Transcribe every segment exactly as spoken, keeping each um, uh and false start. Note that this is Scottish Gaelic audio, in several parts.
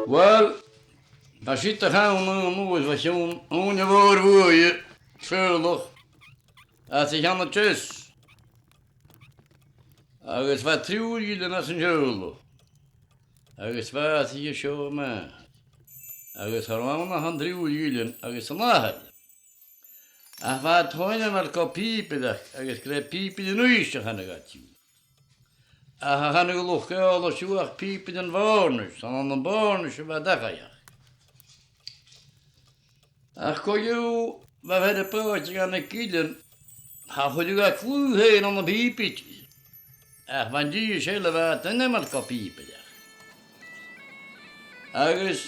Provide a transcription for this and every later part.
Uill, bha siud a' chlann a-nuas, bha Seòna, Seòna mhòr bhuaithe, teaghlach, às a' cheann a deas. Agus bha triùir ghillean às an teaghlach. Agus bha às a dhèidh seo a-mach. Agus cha robh ann ach an triùir ghillean agus an athair. Ach bha iad a' toirt a-mach gu pìobaireachd agus gur e pìobairean uisge a thàinig iad. Ach cha thàinig an luchd-eòlais ach pìobairean bhàirnais, 's ann ann am bàirnais a bha an dachaigh aca. Ach co-dhiù, bha fear a' pàigheadh dha na gillean, cha chuireadh e a' cluich fhèin ann am pìobaire. Ach bha an dithis eile, bha iad a' toirt a-mach gu pìobaireachd. Agus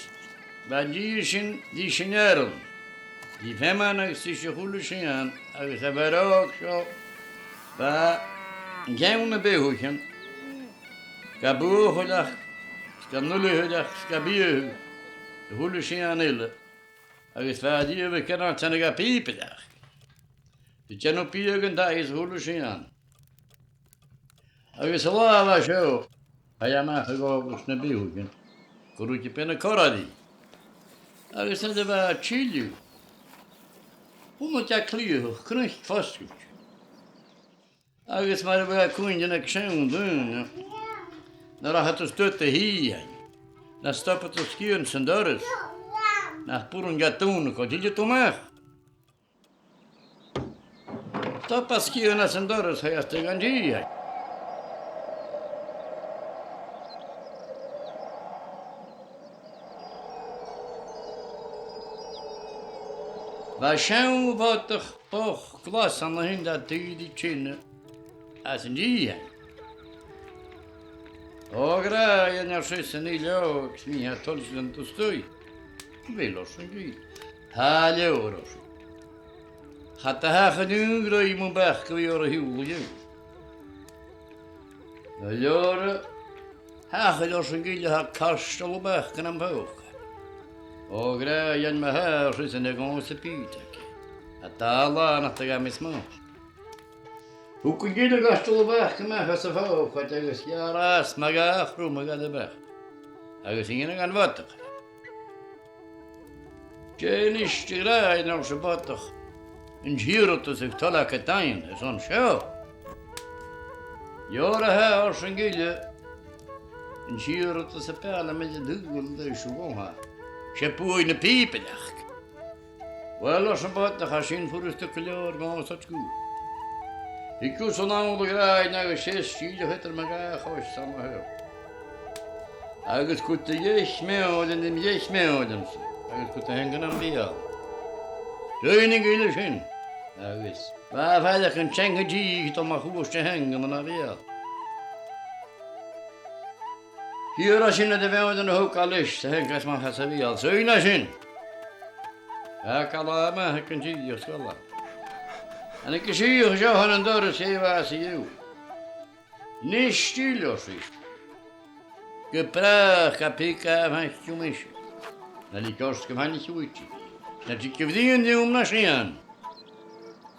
bha an dithis sin, dithis an fhearainn, dithis feamainn agus dithis a h-uile sìon, agus a' bhean òg seo, bha i an ceann nam beathaichean, ga buachailleachd, 's ga nualaicheadh, 's ga biadhadh, a h-uile sìon eile. Agus bha i a' dèanamh gu math, a' tighinn gu pìobaireachd. A' dèanamh biadh an taighe 's a h-uile sìon. Agus an latha a bha seo, chaidh i a-mach a dh'fhàgail na beathaichean, gu ruige bean a' corraidh. Agus nuair a bha i a' tilleadh, chunnaic i a' cliathach cnuic fosgailte. Agus mar a bha cuimhne aig seann daoine, nuair a chaidh tu a-staigh do thìr, nan stobadh tu sgian san doras, nach b' urrainn dha dùnadh gun tilleadh tu a-mach. Stob i sgian san doras, chaidh i a-staigh dhan tìr. Bha seann bhodach bochd glas ann a shin dha tìr a' tighinn às an tìr. Ò, ag ràdh, an e sin an fhear seo, 's mi a tha a' toirt an-dràsta. Uill, ars an gille, tha leabhar orm. Cha do thachair an aon ghnothach mun bhac a bhith air a shiubhal dheth. An leabhar a thachair, ars an gille, tha cairteal a' bhac nam phòcaid. Ò, ag ràdh, dhen ma-thà, ars esan, a' gabhail sa bhìdeag. A dhà là nach do ghabh mi smàid. Thug an gille cairteal a' bhac a-mach às a' phòcaid agus gheàrr e às mu dhà chrom a dh'fhalbh a' bhac. Agus dh'innis e dhan bhodach. Dè a-nis, a ghràidh, ars am bodach, an t-iarrtas a tha thu a' dèanamh an seo? Leabhar a tha, ars an gille, an t-iarrtas a b' fheàrr leam a dhèanamh, 's e buaidh na pìobaireachd. Uill, ars am bodach, tha sin furasta gu leòr, gabh mo thoirt dhut. Thig thusa a-nall, a ghràidh, agus seas dìreach eadar mo dhà chois san a sheo. Agus cuir do dheich meòirean nam dheich meòirean-sa, agus cuir do theanga nam bheul. Rinn an gille sin, agus bha e a' faireachdainn teanga dìth a' dol mu chuairt na theanga na bheul. Shìorraidh e sin na meòirean a thug e leis, 's a theanga a-mach às a bheul. Shuidh e an sin. Dh'fhàg e latha a-mach aig an t-sìtheach, 's dh'fhalbh e. Thàinig an t-sìtheach seo chun an dorais, dh'èigh e às a dhèidh. Nis till, ars esan. Gu bràth, cha b' e càil a bhathas tu mise. Na leig ort gum faighnich thu idir. Na leig a' bhruidhinn rium na sìon.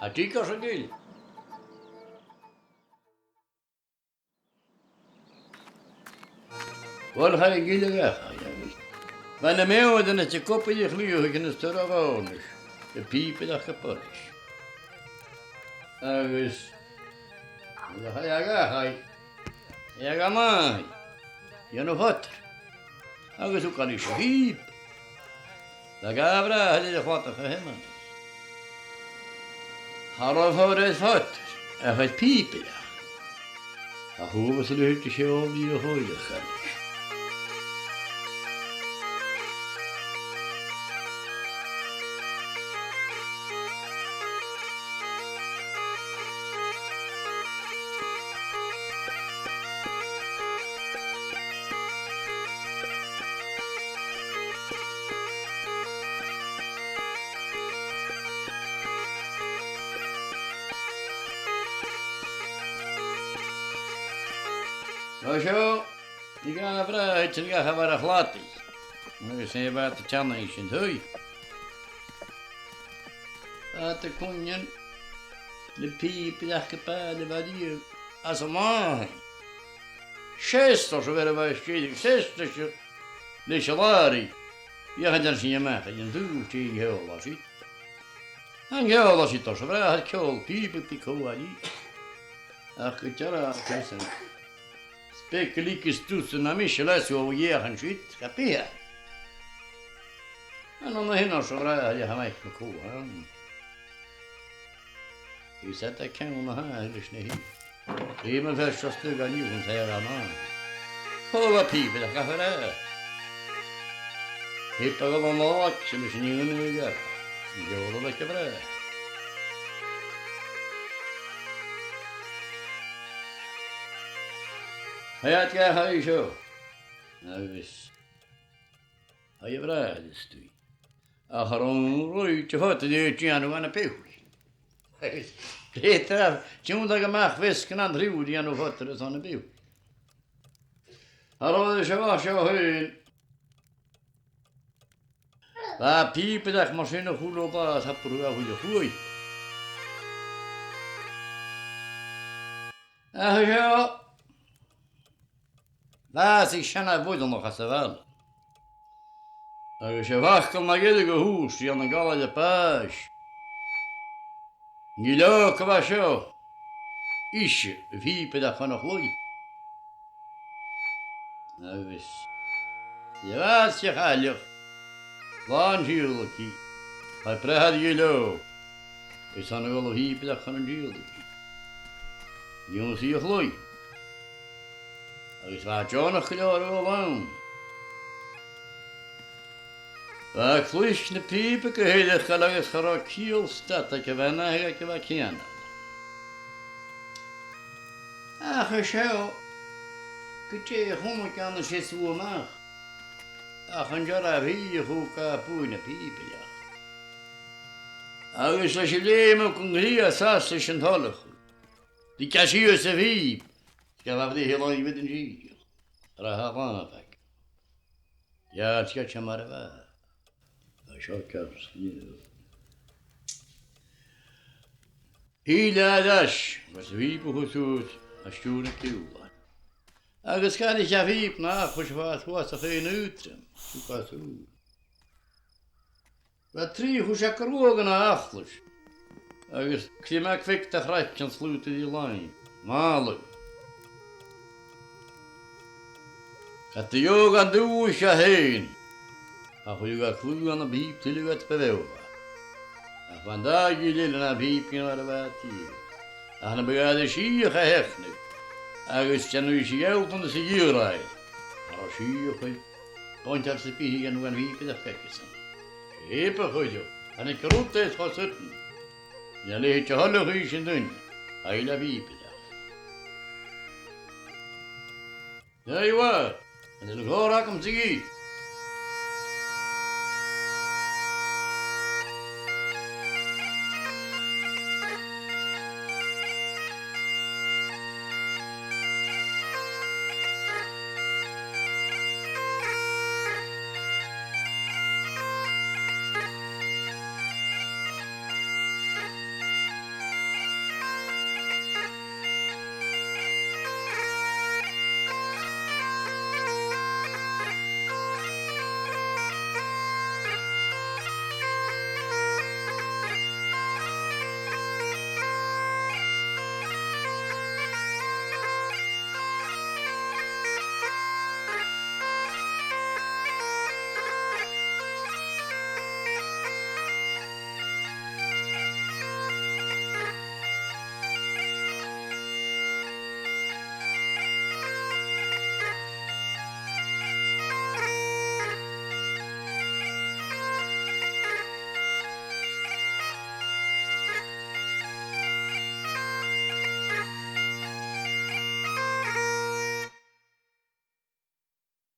A thig, ars an gille. Uill, chaidh an gille dhachaigh agus bha na meòirean aige ag obair a' chlìochaidh anns an staidhre bhàirnais, a' pìobaireachd a' phoilis. Agus nuair a chaidh e dhachaigh, chaidh e gu math, dèanamh fodair. Agus thug e leis a' phìob. Bha e ag ràdh ri a' chladach a th' ann. Cha robh fo-, air fodair ach air pìobaireachd. Ach uabhas a leithid de sheòl bhiodh a' chòireach leis. An seo, thig a' bhràthair, thig a' bhràthair a chladach. Agus e bha a' teannadh sin thuige. Bha e a' cuimhneachadh na pìobaire aca, bàil a bha riamh às an làthair. Seas, ars am fear a bha a' stèidheachadh, seas leis a' leis an làraidh. Dh'fheuch iad an sin a-mach, an dùil, dè an ceòl a bha siud. An ceòl a bha siud, thuirt a bhràthair, ceòl pìoba beag còmhla rithe. Ach gu dearbh, thuirt esan, 's beag a leigeas tusa nam mise leas thu a dh'fheuchainn siud, cha bhi. An ann a shin, thuirt a bhràthair, a tha mi a' coimhead. Is iad a' ceann a tha leis na h-, Bha mo phearsa stug an-diugh an taigh a-mach. Chuala pìoba a' gabhail. Pìoba a' gabhail an-diugh, sin is an fheadhainn a ghabh. An ceòl a bh' aig a' bhràthair. Chaidh iad ga thoirt seo. Agus chaidh a' bhràthair a-staigh. Ach air an robh iad a' faighinn dè dhèanamh ann am beathach. Agus dh'fhaodadh e tionndaidh a-mach feasgar an triùir a dhèanamh fodar airson na beathach. Air an robh iad a' faighinn seo fhèin, bha pìobaireachd mar sin a h-uile latha, 's a' bruidhinn a h-uile h-uair. Ach seo, bhàsaich seanair bhoireannach às a' bhaile. Agus 's e facal na dheireadh a thuirt i ann an galar a bàis. An giùlan a bha seo, ise a' phìobaireachd chun a' chloinne. Agus dh'fhàs a' chailleach làn sìolta, chaidh bràthair a dh'fhilleadh, is ann a dhol a' phìobaireachd chun an t-sìolta. Dh'ionnsaich i a' chloinne. Agus bha deònach gu leòr a dhol ann. Bha cluich na pìoba gu h-oileach agus cha robh ciall stad aig a' bhean aig a bha a' ceannach. Ach an seo, gu dè chunnaic i an sin a-mach? Ach an dearbh fhiadh a thug e buaidh na pìoba dhi. Agus leis an leum gun chrìoch às leis an toileachadh, dh'fhàg i sìos a' phìob, 's ghabh i a' bhriathar làimh air an sìol. Rachadh a làmh aige. Dh'fhàg i e mar a bha. Tha seo ceart, sgìre. Thill e air ais, agus a' phìob a chur suas, a stiùireadh an giùlan. Agus cha do dh'fhàg a' phìob na chuid a bha a' fàs a' faighinn aotrom, sùgh às ùr. Bha trì chuid a' cruadh na h-achlais, agus creimeag bheag de chraiceann slaodach ri làimh, màla. Cha do dh'fhàg an dùthaich e fhèin, ach chuir e a' chlù ann am pìob tuilleadh air a bheul. Ach bha an dà ghille eile na pìob gun a bha a' tighinn. Ach nam biodh e air a sìtheachadh a sheachnadh, agus dèanadh i sìol dhan a' ghrian, mar a sìochadh buntair sa bhitheadh an bhuan bhìobair aigesan. Pìob a chuireadh, an e grod e cho soirbh. Nì e leithid a thoileachadh sin duine, a bhith le bhìobair. Nì e, an e an còrr agam-sa dhi?